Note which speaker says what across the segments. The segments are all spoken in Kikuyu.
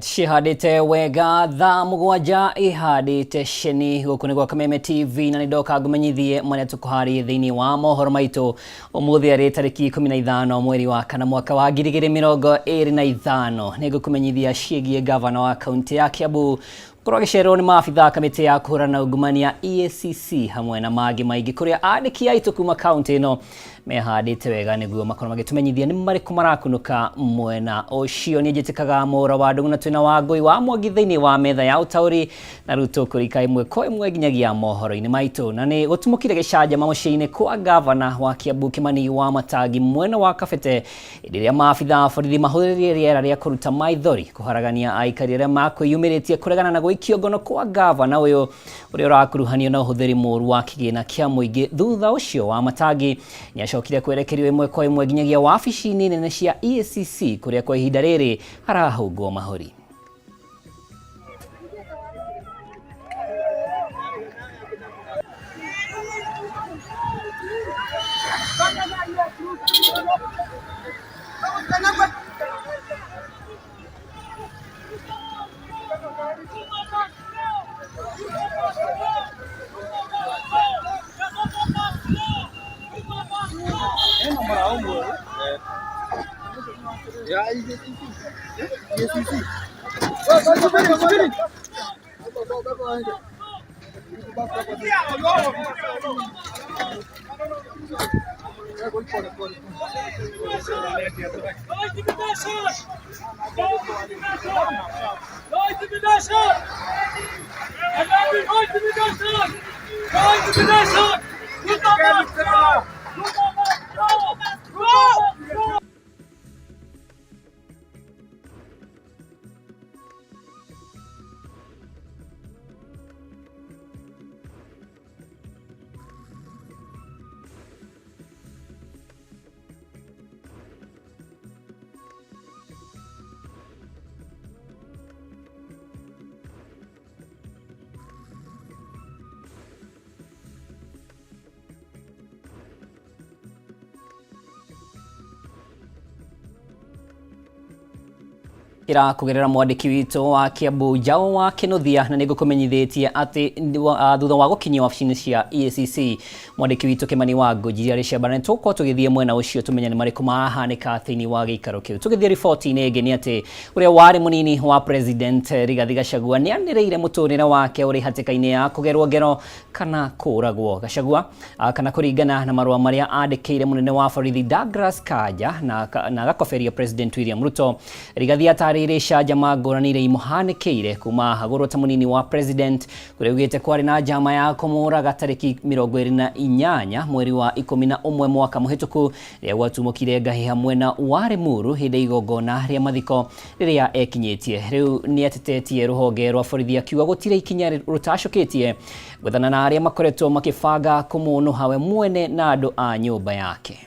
Speaker 1: Cihandĩte wega thaa 7 ihandĩte ceni gũkũ nĩ gwa Kameme TV na nĩ ndoka ngũmenyithie marĩa tũkũharĩrie thĩinĩ wa mohoro maitũ ũmũthĩ arĩ tarĩki 15 mweri wa kana mwaka wa 2025. Nĩ ngũkũmenyithia ciĩgiĩ gavana wa kaunti ya Kiambu gũkorwo agĩcererwo nĩ maabitha kamĩtĩ ya kũhũrana na ungumania EACC hamwe na mangĩ maingĩ kũrĩa andĩki aitũ kuma kaunti ĩno mehandĩte wega nĩguo makorwo magĩtũmenyithia nĩ marĩkũ marakunũka mwena ũcio. Niĩ njĩtĩkaga Mũra wa Ndũng'ũ na twĩna Wangũi wa Mwangi thĩinĩ wa metha ya ũtaũri na rĩu tũkũrika ĩmwe kwa ĩmwe nginyagia mohoro-inĩ maitũ. Na nĩ gũtumũkire gĩcanjama mũciĩ-inĩ kwa gavana wa Kiambu Kimani wa Matangi mwena wa Kabete hĩndĩ ĩrĩa maabitha a borithi mahũthĩrire rĩera rĩa kũruta maithori kũharagania aikari arĩa makwĩyumĩrĩtie kũregana na gũikio ngono kwa gavana ũyũ ũrĩa ũrakuruhanio na ũhũthĩri mũru wa kĩgĩna kĩa mũingĩ. Thutha ũcio wa Matangi nĩacokire kwerekerio ĩmwe kwa ĩmwe nginyagia wabici-inĩ nene cia EACC kũrĩa kwa ihinda rĩrĩ arahũngwo mahũri. Ira kugerera mwandiki witũ wa Kiambu Njaũ wa Kĩnuthia na nĩngũkũmenyithĩtie atĩ thutha wa gũkinyia wabici-inĩ cia EACC mwandiki witũ Kimani wa Ngũnjiri arĩ ciambara nĩ tũgũkorwo tũgĩthiĩ mwena ũcio tũmenye nĩ marĩkũ marahanĩka thĩinĩ wa gĩikaro kĩu. Tũgĩthiĩ riboti-inĩ ĩngĩ nĩ atĩ ũrĩa warĩ mũnini wa President Rigathi Gachagua nĩ anĩrĩire mũtũrĩre wake ũrĩ hatĩka-inĩ ya kũgerwo ngero kana kũragwo. Gachagua kana kũringana na marũa marĩa andĩkĩire mũnene wa borithi Douglas Kanja na agakoberia President William Ruto. Rigathi atarĩirie icanjama ngũrani iria imũhanĩkĩire kuma hagũrwo ta mũnini wa President kũrĩa augĩte kwarĩ na njama ya kũmũraga tarĩki 28 mweri wa 11 mwaka mũhĩtũku rĩrĩa gwatumũkire ngahĩha mwena wa Limuru hĩndĩ ya igongona rĩa mathiko rĩrĩa ekinyĩtie. Rĩu nĩatetetie rũhonge rwa borithi akiuga gũtirĩ ikinya rũtacũkĩtie gwethana na arĩa makoretwo makĩbanga kũmũnũha we mwene na andũ a nyũmba yake.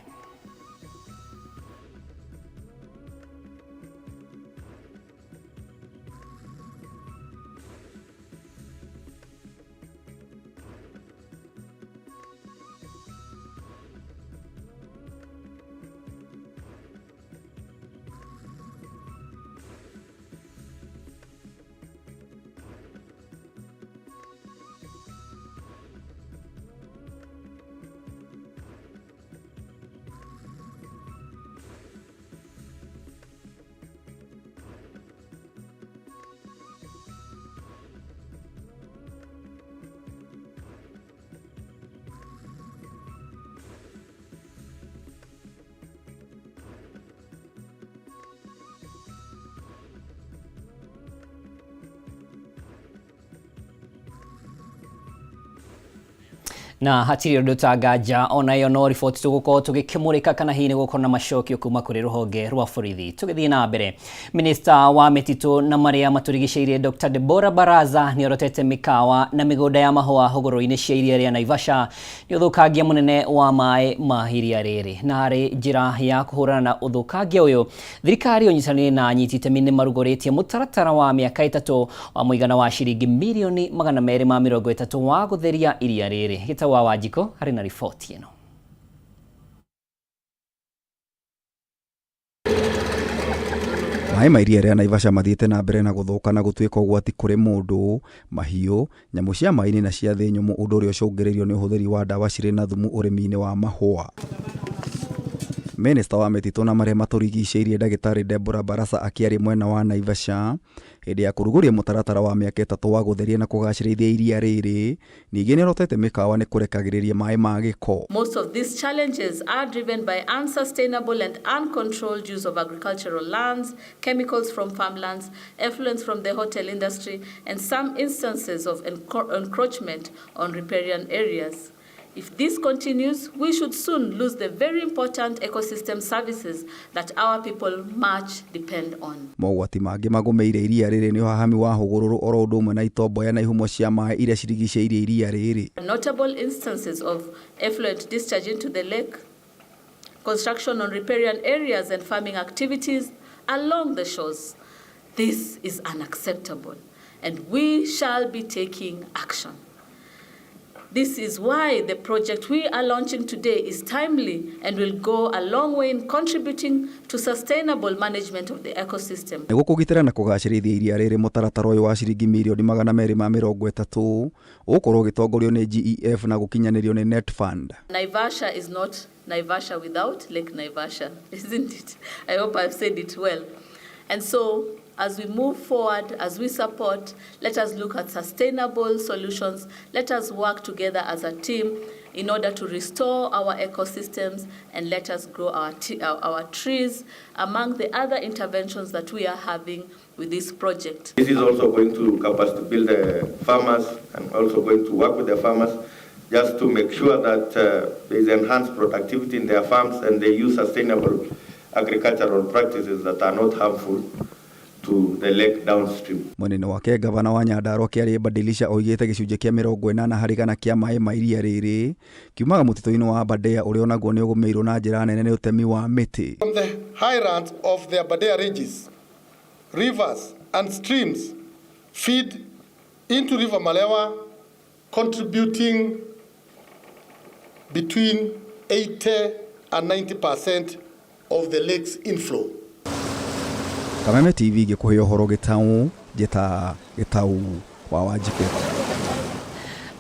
Speaker 1: Na hatirĩ ũndũ ta nganja ona ĩyo no riboti tũgũkorwo tũgĩkĩmũrĩka kana hihi nĩ gũkorwo na macokio kuma kũrĩ rũhonge rwa borithi. Tũgĩthiĩ na mbere, minista wa mĩtitũ na marĩa matũrigicĩirie Dr. Deborah Baraza nĩorotete mĩkawa na mĩgũnda ya mahũa hũgũrũrũ-inĩ cia iria rĩa Naivasha nĩ ũthũkangia mũnene wa maĩ ma iria rĩrĩ. Na harĩ njĩra ya kũhũrana na ũthũkangia ũyũ, thirikari ũnyitanĩire na anyiti itemi nĩ marugũrĩtie mũtaratara wa mĩaka 3 wa mũigana wa ciringi mirioni 230 wa gũtheria iria rĩrĩ. Gĩtau wa Wanjikũ harĩ na riboti ĩno.
Speaker 2: Maĩ ma iria rĩa Naivasha mathiĩte na mbere na gũthũka na gũtuĩka ũgwati kũrĩ mũndũ, mahiũ, nyamũ cia maĩ-inĩ na cia thĩ nyũmũ, ũndũ ũrĩa ũcũngĩrĩirio nĩ ũhũthĩri wa ndawa cirĩ na thumu ũrĩmi-inĩ wa mahũa. Minista wa mĩtitũ na marĩa matũrigicĩirie Ndagĩtarĩ Deborah Barasa akĩaria mwena wa Naivasha hĩndĩ ya kũrugũria mũtaratara wa mĩaka 3 wa gũtheria na kũgacĩrithia iria rĩrĩ. Ningĩ nĩorotete mĩkawa nĩ kũrekagĩrĩria maĩ ma gĩko.
Speaker 3: Most of these challenges are driven by unsustainable and uncontrolled use of agricultural lands, chemicals from farmlands, effluents from the hotel industry, and some instances of encroachment on riparian areas. If this continues, we should soon lose the very important ecosystem services that our people much depend on.
Speaker 2: Mogwati mangĩ magũmĩire iria rĩrĩ nĩ ũhahami wa hũgũrũrũ oro ũndũ ũmwe na itomboya na ihumo cia maĩ iria cirigicĩirie iria rĩrĩ.
Speaker 3: Notable instances of effluent discharge into the lake, construction on riparian areas and farming activities along the shores. This is unacceptable and we shall be taking action. This is why the project we are launching today is timely and will go a long way in contributing to sustainable management of the ecosystem.
Speaker 2: Nĩguo kũgitĩra na kũgacĩrithia iria rĩrĩ, mũtaratara ũyũ wa ciringi mirioni 230 ũgũkorwo ũgĩtongorio nĩ GEF na gũkinyanĩrio nĩ Net Fund.
Speaker 3: Naivasha is not Naivasha without Lake Naivasha, isn't it? I hope I've said it well. And so, as we move forward, as we support, let us look at sustainable solutions. Let us work together as a team in order to restore our ecosystems and let us grow our trees, among the other interventions that we are having with this project.
Speaker 4: This is also going to capacity build the farmers and also going to work with the farmers just to make sure that there is enhanced productivity in their farms and they use sustainable agricultural practices that are not harmful to the lake downstream.
Speaker 2: Mwena-inĩ wake gavana wa Nyandarua Kĩarĩ Badilisha oigĩte gĩcunjĩ kĩa 80% kĩa maĩ ma iria rĩrĩ kiumaga mũtitũ-inĩ wa Aberdare ũrĩa onaguo nĩ ũgũmĩirwo na njĩra nene nĩ ũtemi wa mĩtĩ.
Speaker 5: From the highlands of the Aberdare ranges, rivers and streams feed into River Malewa, contributing between 80 and 90% of the lake's inflow.
Speaker 2: Kameme TV gĩkũhe ũhoro gĩtau njĩta Gĩtau wa Wanjikũ.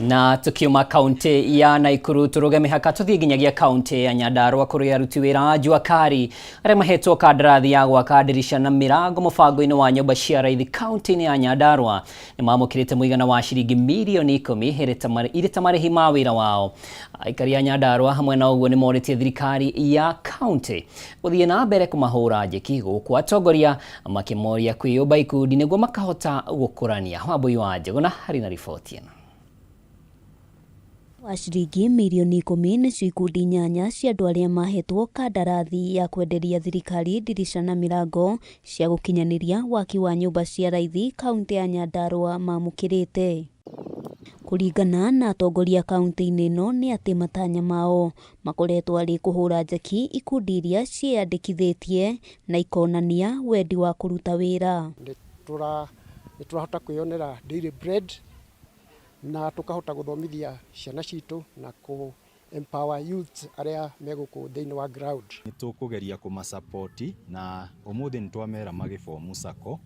Speaker 1: Na tukiuma kaunti ya Nakuru turuge mĩhaka tuthiĩ nginyagia kaunti ya Nyandarua kũrĩa aruti wĩra a jua kari arĩa mahetwo kandarathi ya gwaka ndirisha na mĩrango mũbango-inĩ wa nyũmba cia raithi kaunti-inĩ ya Nyandarua nĩ mamũkĩrĩte mũigana wa ciringi mirioni 10 irĩ ta marĩhi ma wĩra wao. Aikari a Nyandarua hamwe na ũguo nĩ morĩtie thirikari ya kaunti gũthiĩ na mbere kũmahũra njeki gũkũ atongoria makĩmoria kwĩyũmba ikundi nĩguo makahota gũkũrania. Wambui wa Njũgũna harĩ na riboti ĩno.
Speaker 6: Wa ciringi mirioni 10 nĩcio ikundi 8 cia andũ arĩa mahetwo kandarathi ya kwenderia thirikari ndirisha na mĩrango cia gũkinyanĩria waki wa nyũmba cia raithi kaunti ya Nyandarua mamũkĩrĩte. Kũringana na atongoria kaunti-inĩ ĩno nĩ atĩ matanya mao makoretwo arĩ kũhũra njeki ikundi iria ciĩyandĩkithĩtie na ikonania wendi wa kũruta wĩra.
Speaker 7: Nĩ tũrahota kwĩyonera daily bread na tukahota guthomithia ciana citu na ku empower youth aria meguku thiini wa ground.
Speaker 8: Ni tukugeria kumasupport na umuthi ni twamera magibomu sacco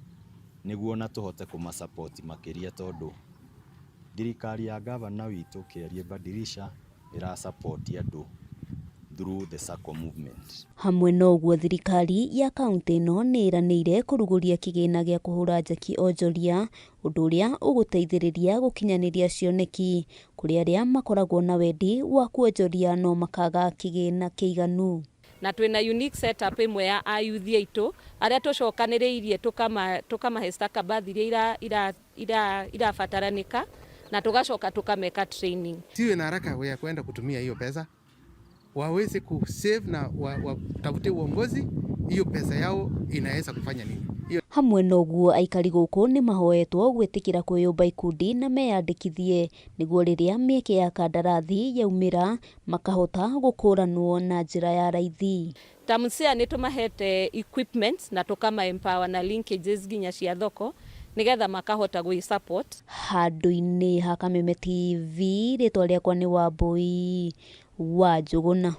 Speaker 8: niguo na tuhote kumasupport makiria tondu thirikari ya gavana witu Kĩarie Badilisha ira support andu through the sacco movement.
Speaker 6: Hamwe na ũguo thirikari ya kaunti ĩno nĩ ĩranĩire kũrugũria kĩgĩna gĩa kũhũra njeki onjoria, ũndũ ũrĩa ũgũteithĩrĩria gũkinyanĩria cioneki kũrĩ arĩa makoragwo na wendi wa kuonjoria no makaga kĩgĩna kĩiganu.
Speaker 9: Na twina unique setup ĩmwe ya ayuthi aitũ arĩa tũcokanĩrĩirie tũkamahe stakabadhi iria irabataranĩka Na tũgacoka tũkameka training.
Speaker 10: Siwe na haraka ya kwenda kutumia hiyo pesa, waweze kusave na watafute uongozi, hiyo pesa yao inaweza kufanya nini. Hiyo
Speaker 6: Hamwe noguo aikari gũkũ nĩ mahoetwo gwĩtĩkĩra kwĩyũmba ikundi na meyandĩkithie nĩguo rĩrĩa mĩeke ya kandarathi yaumĩra makahota gũkũranwo na njĩra ya raithi.
Speaker 9: Ta MSEA nĩ tũmahete equipment na tũkama empower na linkages nginya cia thoko nĩgetha makahota gwĩ support.
Speaker 6: Handũ-inĩ ha Kameme TV, rĩtwa rĩakwa nĩ Wambui wa Njũgũna.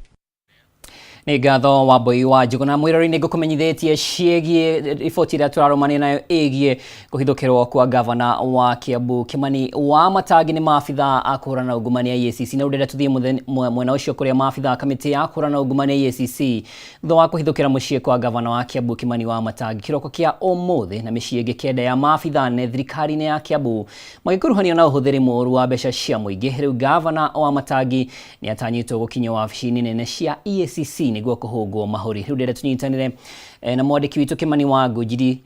Speaker 1: Nĩ ngatho Wambui wa Njũgũna. Mwĩrori-inĩ ngũkũmenyithĩtie ciĩgiĩ riboti ĩrĩa tũrarũmania nayo ĩgiĩ kũhithũkĩrwo kwa gavana wa Kiambu Kimani wa Matangi nĩ maabitha a kũhũrana na ungumania EACC. Na rĩu ndĩrenda tũthiĩ mwena ũcio kũrĩa maabitha a kamĩtĩ ya kũhũrana na ungumania EACC thutha wa kũhithũkĩra mũciĩ kwa gavana wa Kiambu Kimani wa Matangi kĩroko kĩa ũmũthĩ na mĩciĩ ĩngĩ kenda ya maabitha nene thirikari-inĩ ya Kiambu magĩkuruhanio na ũhũthĩri mũũru wa mbeca cia mũingĩ. Rĩu gavana wa Matangi nĩ atanyĩtwo gũkinya wabici-inĩ nene cia EACC nĩguo kũhũngwo mahũri. Rĩu ndĩrenda tũnyitanĩre na mwandĩki witũ Kimani wa Ngũnjiri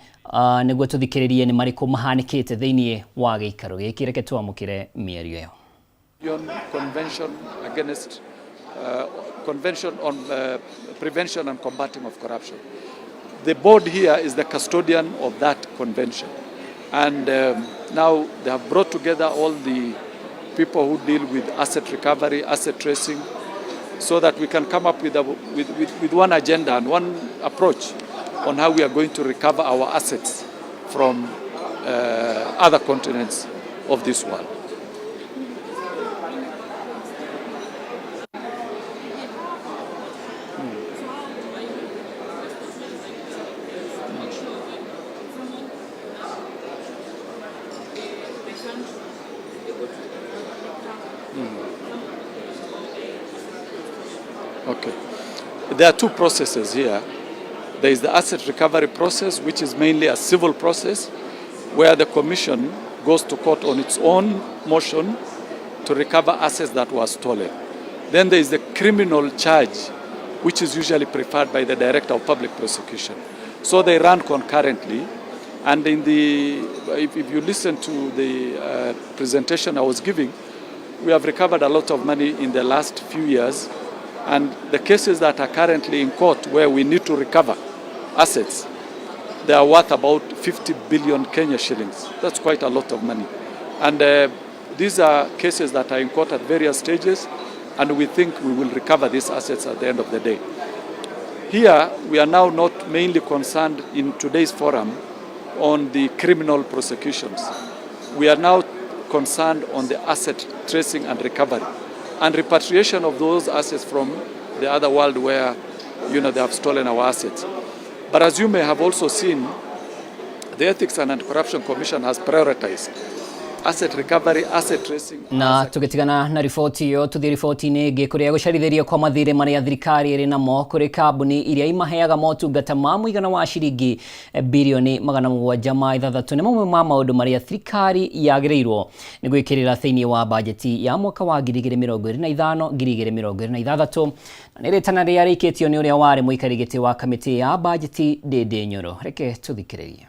Speaker 1: nĩguo tũthikĩrĩrie nĩ marĩkũ mahanĩkĩte thĩinĩ wa gĩikaro gĩkĩ. Reke twamũkĩre mĩario ĩyo.
Speaker 11: Convention against Convention on Prevention and Combating of Corruption. The board here is the custodian of that convention. And now they have brought together all the people who deal with asset recovery, asset tracing, so that we can come up with one agenda and one approach on how we are going to recover our assets from other continents of this world. Okay. There are two processes here. There is the asset recovery process, which is mainly a civil process, where the commission goes to court on its own motion to recover assets that were stolen. Then there is the criminal charge, which is usually preferred by the Director of Public Prosecution. So they run concurrently. And if you listen to the presentation I was giving, we have recovered a lot of money in the last few years. And the cases that are currently in court where we need to recover assets, they are worth about 50 billion Kenya shillings. That's quite a lot of money. And these are cases that are in court at various stages, and we think we will recover these assets at the end of the day. Here, we are now not mainly concerned in today's forum on the criminal prosecutions. We are now concerned on the asset tracing and recovery and repatriation of those assets from the other world where, you know, they have stolen our assets. But as you may have also seen, the Ethics and Anti-Corruption Commission has prioritized asset recovery, asset tracing.
Speaker 1: Na tugitigana na riboti iyo tuthie riboti-inĩ ĩngĩ kũrĩa gũcarithĩrio kwa mathirĩ marĩa thirikari ĩrĩ namo kũrĩ kambuni iria imaheaga motungata ma mũigana wa ciringi birioni 706 nĩ mamwe ma maũndũ marĩa thirikari yagĩrĩirwo nĩ gwĩkĩrĩra thĩinĩ wa bajeti ya mwaka wa 2025 2026 na nĩ rĩtana rĩrĩa rĩikĩtio nĩ ũrĩa warĩ mũikarĩri gĩtĩ wa kamĩtĩ ya bajeti Ndindi Nyoro. Reke tũthikĩrĩrie.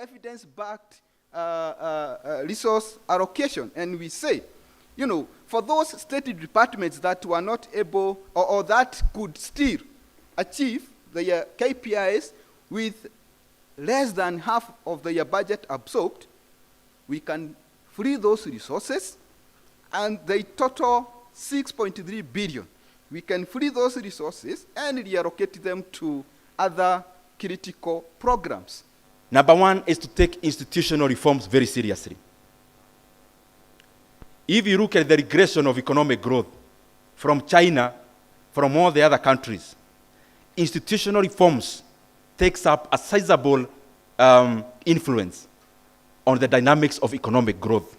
Speaker 12: Evidence-backed resource allocation, and we say, you know, for those state departments that were not able or that could still achieve their KPIs with less than half of their budget absorbed, we can free those resources, and they total 6.3 billion. We can free those resources and reallocate them to other critical programs.
Speaker 13: Number one is to take institutional reforms very seriously. If you look at the regression of economic growth from China, from all the other countries, institutional reforms takes up a sizable influence on the dynamics of economic growth.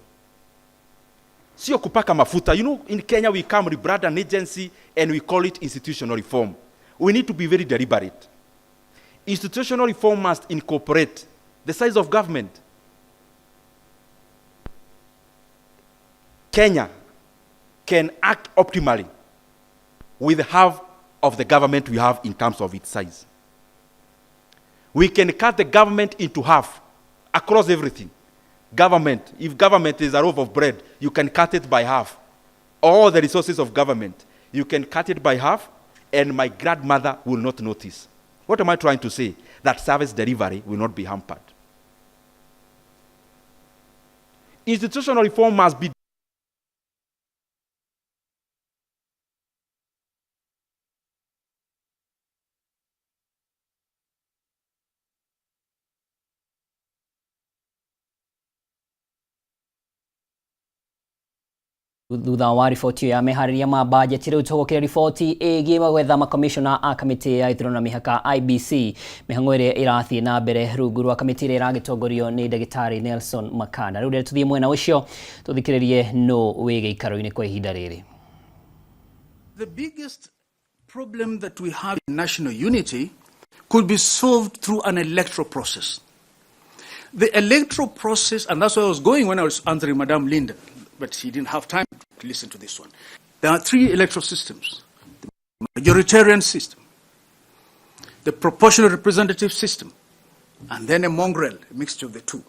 Speaker 13: Sio kupaka mafuta. You know, in Kenya we come rebrand an agency and we call it institutional reform. We need to be very deliberate. Institutional reform must incorporate the size of government. Kenya can act optimally with half of the government we have in terms of its size. We can cut the government into half across everything. Government, if government is a loaf of bread, you can cut it by half. All the resources of government, you can cut it by half, and my grandmother will not notice. What am I trying to say? That service delivery will not be hampered. Institutional reform must be
Speaker 1: Thutha wa riboti ĩyo ya meharĩria ma bajeti, rĩu tũgũkĩra riboti ĩgiĩ gwetha makomishona a kamĩtĩ ya ithurano na mĩhaka IEBC, mĩhang'o ĩrĩa ĩrathiĩ na mbere rungu rwa kamĩtĩ ĩrĩa ĩragĩtongorio nĩ ndagĩtarĩ Nelson Makanda. Rĩu rĩrĩa tũthiĩ mwena ũcio tũthikĩrĩrie nũ wĩ gĩikaro-inĩ kwa ihinda rĩrĩ.
Speaker 14: The biggest problem that we have in national unity could be solved through an electoral process. The electoral process, and that's where I was going when I was answering Madame Linda, but she didn't have time to listen to this one. There are three electoral systems: the majoritarian system, the proportional representative system, and then a mongrel, a mixture of the two.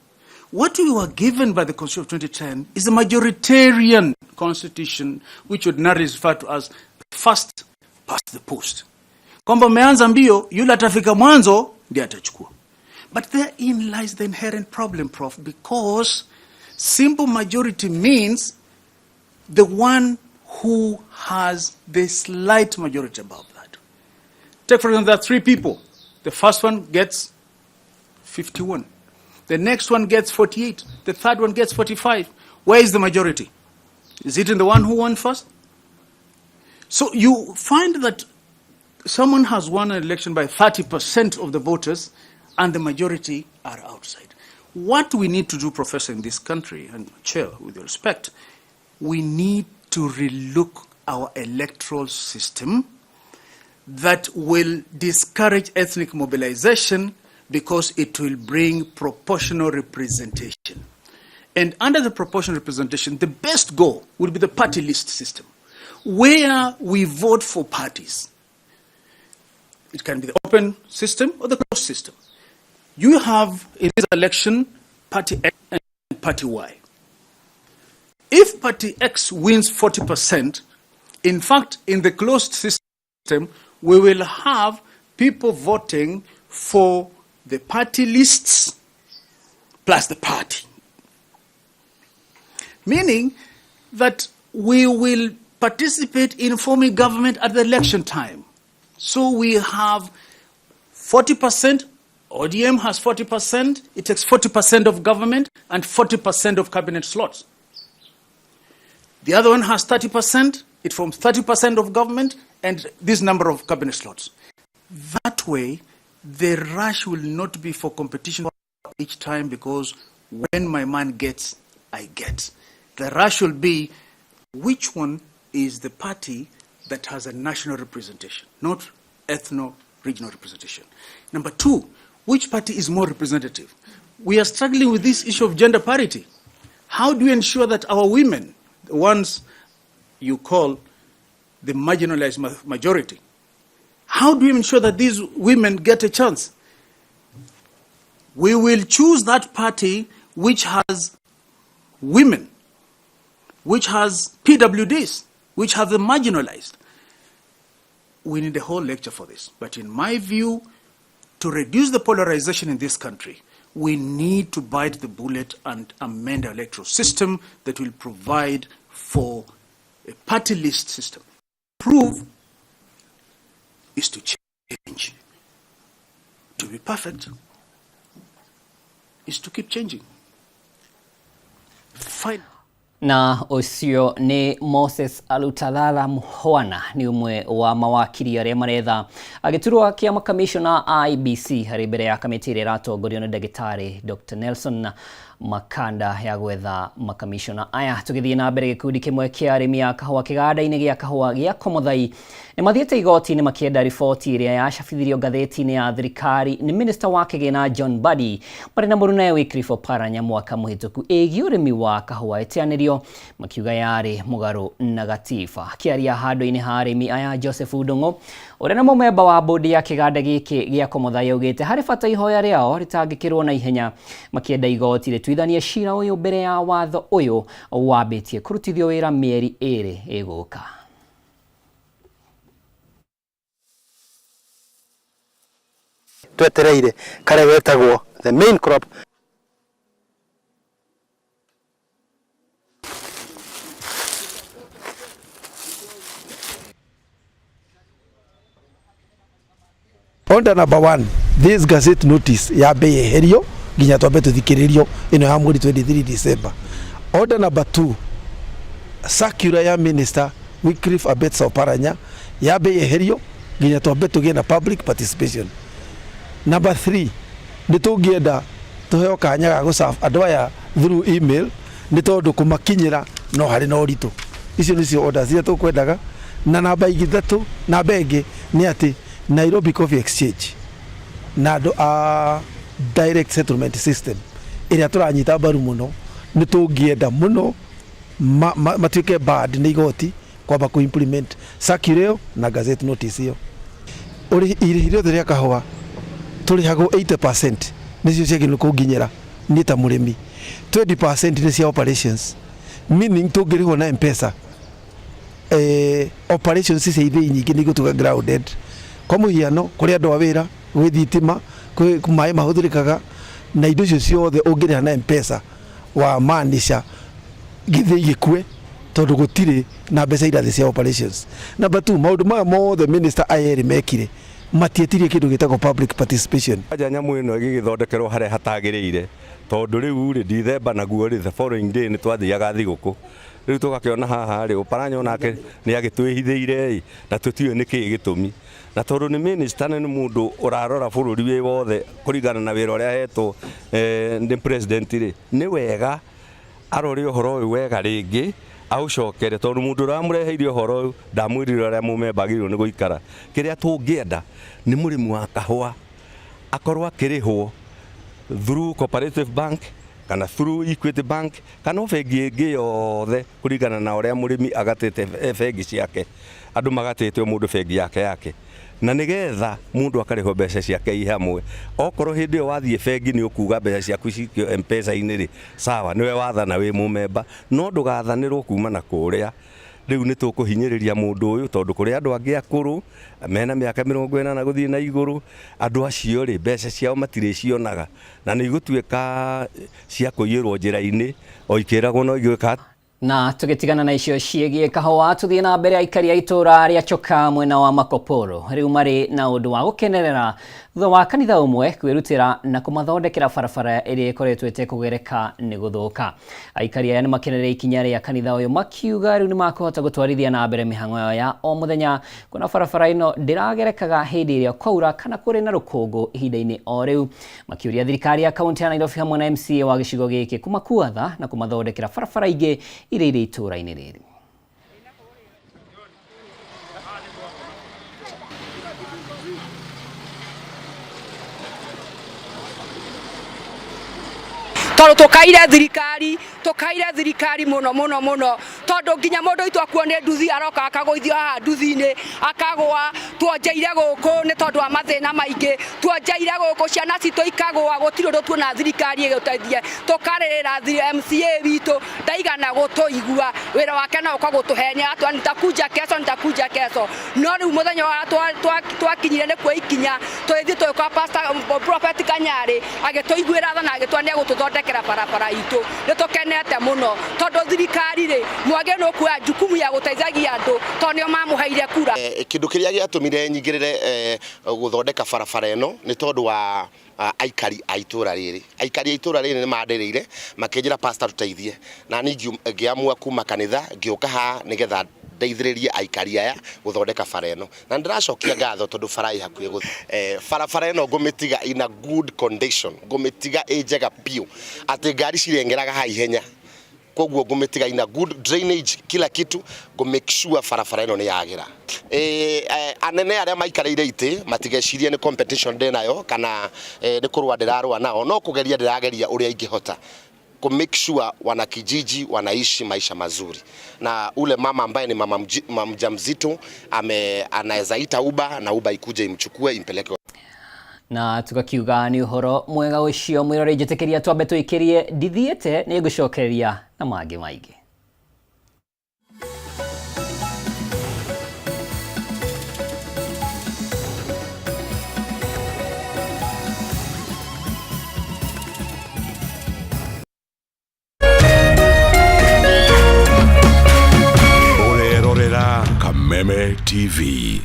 Speaker 14: What we were given by the Constitution of 2010 is a majoritarian constitution, which ordinarily is referred to as first past the post. Kwamba umeanza mbio, yule atafika mwanzo ndiye atachukua. But therein lies the inherent problem, Prof, because simple majority means the one who has the slight majority above that. Take, for example, there are three people. The first one gets 51. The next one gets 48. The third one gets 45. Where is the majority? Is it in the one who won first? So you find that someone has won an election by 30% of the voters and the majority are outside. What we need to do, Professor, in this country, and Chair, with respect, we need to relook our electoral system that will discourage ethnic mobilization because it will bring proportional representation. And under the proportional representation, the best goal will be the party list system, where we vote for parties. It can be the open system or the closed system. You have in this election Party X and Party Y. If Party X wins 40%, in fact, in the closed system, we will have people voting for the party lists plus the party. Meaning that we will participate in forming government at the election time. So we have 40%, ODM has 40%, it takes 40% of government and 40% of cabinet slots. The other one has 30%, it forms 30% of government and this number of cabinet slots. That way, the rush will not be for competition each time, because when my man gets, I get. The rush will be which one is the party that has a national representation, not ethno-regional representation. Number two, which party is more representative? We are struggling with this issue of gender parity. How do we ensure that our women, the ones you call the marginalized majority, how do we ensure that these women get a chance? We will choose that party which has women, which has PWDs, which have the marginalized. We need a whole lecture for this. But in my view, to reduce the polarization in this country, we need to bite the bullet and amend our electoral system that will provide for a party list system. Prove is to change. To be perfect is to keep changing. Fine.
Speaker 1: Na ũcio nĩ Moses Alutalala Mukhwana, nĩ ũmwe wa mawakiri arĩa maretha gĩturwa kĩa makamishona a IEBC harĩ mbere ya kamĩtĩ ĩrĩa ĩratongorio nĩ ndagĩtarĩ Dr. Nelson Makanda ya gwetha makamishona aya. Tũgĩthiĩ na mbere, gĩkundi kĩmwe kĩa arĩmi a kahũa kĩganda-inĩ gĩa kahũa gĩa Komothai nĩ mathiĩte igoti-inĩ makĩenda riboti ĩrĩa yacabithirio ngathĩti-inĩ ya thirikari nĩ minista wa kĩgĩna John Mbadi marĩ na mũrunawe Wycliffe Oparanya mwaka mũhĩtũku ĩgiĩ ũrĩmi wa kahũa ĩteanĩrio. ĩrutithio makiuga yarĩ mũgarũ na gatiba. Akĩaria handũ-inĩ ha arĩmi aya Joseph Ndung'u ũrĩa nĩ mũmemba wa bodi ya kĩganda gĩkĩ gĩa Komothai augĩte harĩ bata ihoya rĩao rĩtangĩkĩrwo na ihenya makĩenda igoti rĩtuithanie cira ũyũ mbere ya watho ũyũ wambĩtie kũrutithio wĩra mĩeri ĩrĩ ĩgũka.
Speaker 15: Twetereire karĩa getagwo the main crop. Order number one, this gazette notice yambe yeherio nginya twambe tuthikiririo ino ya mweri 23 December. Order number two, circular ya minister Wycliffe Abetsa Oparanya yambe yeherio nginya twambe tugie na public participation. Number three, nĩ tũngĩenda tũheo kanya ga gũserve andũ aya through email nĩ tondũ kũmakinyĩra no harĩ na ũritũ. Icio nĩcio orders iria tũkwendaga. Na namba ithatũ, namba ĩngĩ nĩ atĩ Nairobi Coffee Exchange na andũ a direct settlement system ĩrĩa tũranyita mbaru mũno, nĩ tũngĩenda mũno matuĩke barred nĩ igoti kwamba kũ implement circular ĩyo na gazette notice ĩyo. Irĩhi rĩothe rĩa kahũa tũrĩhagwo 80% nĩcio ciagĩrĩirwo kũnginyĩra niĩ ta mũrĩmi, 20% nĩ cia operations, meaning tũngĩrĩhwo na M-Pesa operations cia ithĩi nyingĩ nĩ igũtuĩka grounded. Kwa mũhiano kũrĩ andũ a wĩra, gwĩ thitima, kwĩ maĩ mahũthĩrĩkaga na indo icio ciothe ũngĩrĩha na M-Pesa wa maanisha gĩthĩi gĩkue tondũ gũtirĩ na mbeca irathiĩ cia operations. Number two, maũndũ maya mothe minister aya erĩ mekire matietirie kĩndũ gĩtagwo public participation.
Speaker 4: Anja nyamũ ĩno ĩgĩgĩthondekerwo harĩa hatagĩrĩire tondũ rĩu rĩ Dithemba naguo rĩ the following day nĩ twathiaga thigũkũ rĩu tũgakĩona haha rĩ Oparanya onake nĩ agĩtwĩhithĩire ĩ na tũtiũĩ nĩkĩ gĩtũmi na tondũ nĩ minister na nĩ mũndũ ũrarora bũrũri wĩ wothe kũringana na wĩra ũrĩa ahetwo nĩ president rĩ nĩ wega arore ũhoro ũyũ wega rĩngĩ aũcokere tondũ mũndũ ũrĩa wamũreheire ũhoro ũyũ ndamwĩrire ũrĩa mũmemba agĩrĩirwo nĩ gũikara. Kĩrĩa tũngĩenda nĩ mũrĩmi wa kahũa akorwo akĩrĩhwo through cooperative bank kana through Equity Bank kana o bengi ĩngĩ yothe kũringana na ũrĩa mũrĩmi agatĩte bengi ciake. Andũ magatĩte o mũndũ bengi yake yake na nĩgetha mũndũ akarĩhwo mbeca ciake i hamwe. Okorwo hĩndĩ ĩyo wathiĩ bengi nĩ ũkuga mbeca ciaku cikio M-Pesa-inĩ rĩ, sawa nĩwe wathana wĩ mũmemba, no ndũgathanĩrwo kuma na kũrĩa. Rĩu nĩ tũkũhinyĩrĩria mũndũ ũyũ tondũ kũrĩ andũ angĩ akũrũ mena mĩaka 80 gũthiĩ na igũrũ, andũ acio rĩ mbeca ciao matirĩcionaga na nĩ igũtuĩka cia kũiyĩrwo njĩra-inĩ o ikĩragwo no igwĩka.
Speaker 1: Na tũgĩtigana na icio ciĩgiĩ kahũa tũthiĩ na mbere aikari a itũũra rĩa Choka mwena wa Makoporo rĩu marĩ na ũndũ wa gũkenerera thutha wa kanitha ũmwe kwĩrutĩra na kũmathondekera barabara ĩrĩa ĩkoretwo ĩtekũgereka nĩ gũthũka. Aikari aya nĩ makenereire ikinya rĩa kanitha ũyũ makiuga rĩu nĩ makũhota gũtwarithia na mbere mĩhang'o yao ya o mũthenya kuona barabara ĩno ndĩragerekaga hĩndĩ ĩrĩa kwaura kana kũrĩ na rũkũngũ ihinda-inĩ o rĩu. Makĩũria thirikari ya kaunti ya Nairobi hamwe na MCA wa gĩcigo gĩkĩ kũmakua tha na kũmathondekera barabara ingĩ iria irĩ itũũra-inĩ rĩrĩ.
Speaker 16: Tondũ tũkaire thirikari, tũkaire thirikari mũno mũno mũno, tondũ nginya mũndũ witũ akuo nĩ nduthi aroka akagũithio haha nduthi-inĩ akagũa. Tuonjeire gũkũ nĩ tondũ wa mathĩna maingĩ, tuonjeire gũkũ ciana citũ ikagũa, gũtirĩ ũndũ tuona thirikari ĩgĩtũteithie. Tũkarĩrĩra MCA witũ ndaigana gũtũigua, wĩra wake no ũka gũtũhenia atwĩra nitakuja kesho, nitakuja kesho. No rĩu mũthenya ũrĩa twakinyire nĩ kuoya ikinya tũgĩthiĩ tũgĩkora Pastor Prophet Kanyarĩ agĩtũiguĩra tha na agĩtwĩra nĩ egũtũthondekera barabara itũ. Nĩ tũkenete mũno tondũ thirikari rĩ mwagĩrĩirwo nĩ kuoya jukumu ya gũteithagia andũ tondũ nĩo mamũheire kura.
Speaker 17: Kĩndũ kĩrĩa gĩatũmire nyingĩrĩre gũthondeka barabara ĩno nĩ tondũ wa aikari a itũra rĩrĩ. Aikari a itũra rĩrĩ nĩ mandĩrĩire makĩnjĩra pastor tũteithie, na niĩ ngĩamua kuma kanitha ngĩũka haha nĩgetha ndeithĩrĩrie aikari aya gũthondeka bara ĩno, na nĩ ndĩracokia ngatho tondũ bara ĩ hakuhĩ gũthira. Barabara ĩno ngũmĩtiga in a good condition, ngũmĩtiga ĩ njega biũ atĩ ngari cirengeraga haha ihenya, koguo ngũmĩtiga in a good drainage, kila kitu ngũ make sure barabara ĩno nĩ yagĩra. Anene arĩa maikarĩire itĩ matigecirie nĩ competition ndĩnayo kana nĩ kũrũa ndĩrarũa nao, no kũgeria ndĩrageria ũrĩa ingĩhota. Ku make sure wanakijiji wanaishi maisha mazuri, na ule mama ambaye ni mama mjamzito anaweza ita Uber na Uber ikuje imchukue impeleke.
Speaker 1: Na tugakiuga ni uhoro mwega ucio mwirore njitikiria twambe tuikirie ndithiete ni ngucokereria na mangi maingi.
Speaker 18: Urerorera Kameme TV.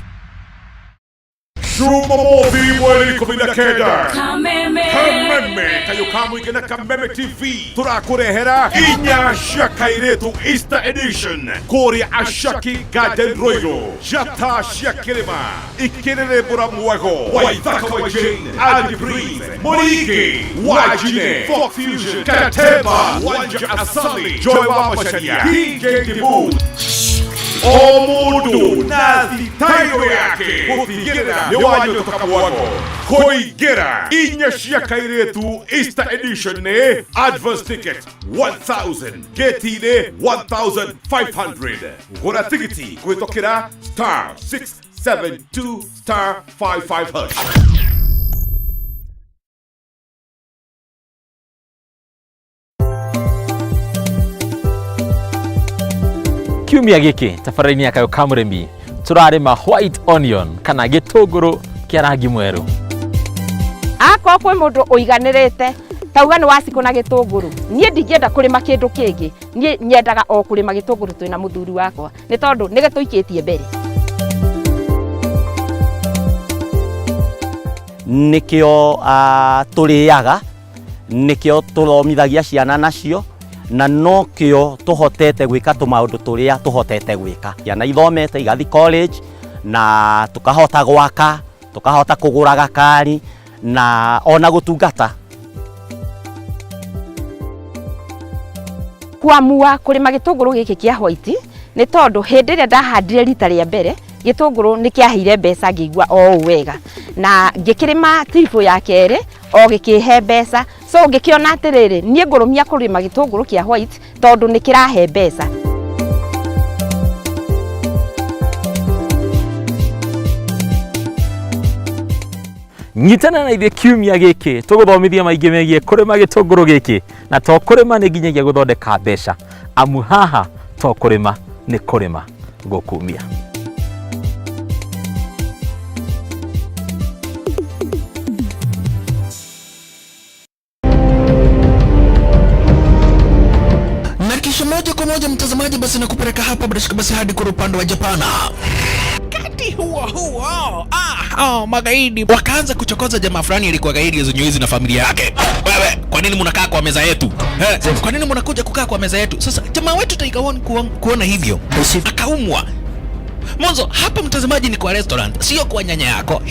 Speaker 19: Jumamothi mweri 19.
Speaker 3: Kameme.
Speaker 19: Kameme kayo kamwike na Kameme TV turakurehera inya cia kairitu Easter edition kuria Ashaki Garden Royal njata cia kirima ikirerembura mwago Waithaka wa Jane Andy Breeze Murigi Wajine Folk Fusion Katemba Wanja Asali Joy wa Macharia DJ Dibu o mundu na thitairo yake gutigirira ni wanyotoka mwago kuingira inya cia kairitu Easter edition ni advance ticket 1000 gate-inĩ 1500 gũra tigiti kũhĩtũkĩra star 672 star 55 hash.
Speaker 20: Kiumia giki tabarĩra-inĩ ya Kayũ ka Mũrĩmi tũrarĩma white onion kana gĩtũngũrũ kĩa rangi mwerũ.
Speaker 16: Akorwo kwĩ mũndũ ũiganĩrĩte tauga nĩ wacikũ na gĩtũngũrũ, niĩ ndingĩenda kũrĩma kĩndũ kĩngĩ, niĩ nyendaga o kũrĩma gĩtũngũrũ twĩna mũthuri wakwa nĩ tondũ nĩ gĩtũikĩtie mbere.
Speaker 21: Nĩkĩo tũrĩaga, nĩkĩo tũthomithagia ciana nacio, na nokĩo tũhotete gwĩka tũmaũndũ tũrĩa tũhotete gwĩka. Ciana ithomete igathiĩ college na tũkahota gwaka, tũkahota kũgũra gakari na ona gũtungata.
Speaker 16: Kuamua kũrĩma gĩtũngũrũ gĩkĩ kĩa white nĩ tondũ hĩndĩ ĩrĩa ndahandire rita rĩa mbere gĩtũngũrũ nĩ kĩaheire mbeca ngĩigua o ũũ wega, na ngĩkĩrĩma trip ya kerĩ o gĩkĩhe mbeca, so ngĩkĩona atĩrĩrĩ niĩ ngũrũmia kũrĩma gĩtũngũrũ kĩa white tondũ nĩ kĩrahe mbeca.
Speaker 20: Nyitana na ithuĩ kiumia gĩkĩ tũgũthomithia maingĩ megiĩ kũrĩma gĩtũngũrũ gĩkĩ, na to kũrĩma nĩ nginyagia gũthondeka mbeca, amu haha to kũrĩma nĩ kũrĩma gũkumia.
Speaker 22: Na kisha moja kwa moja mtazamaji, basi nakupeleka hapa bila shaka basi hadi kwa upande wa Japana. Wakati huo huo, magaidi wakaanza kuchokoza jamaa fulani alikuwa gaidi zenye na familia yake. Wewe, kwa nini mnakaa kwa meza yetu? Kwa nini mnakuja kukaa kwa meza yetu? Sasa jamaa wetu Tiger One kuona hivyo akaumwa. Mwanzo hapa mtazamaji ni kwa restaurant, sio kwa nyanya yako.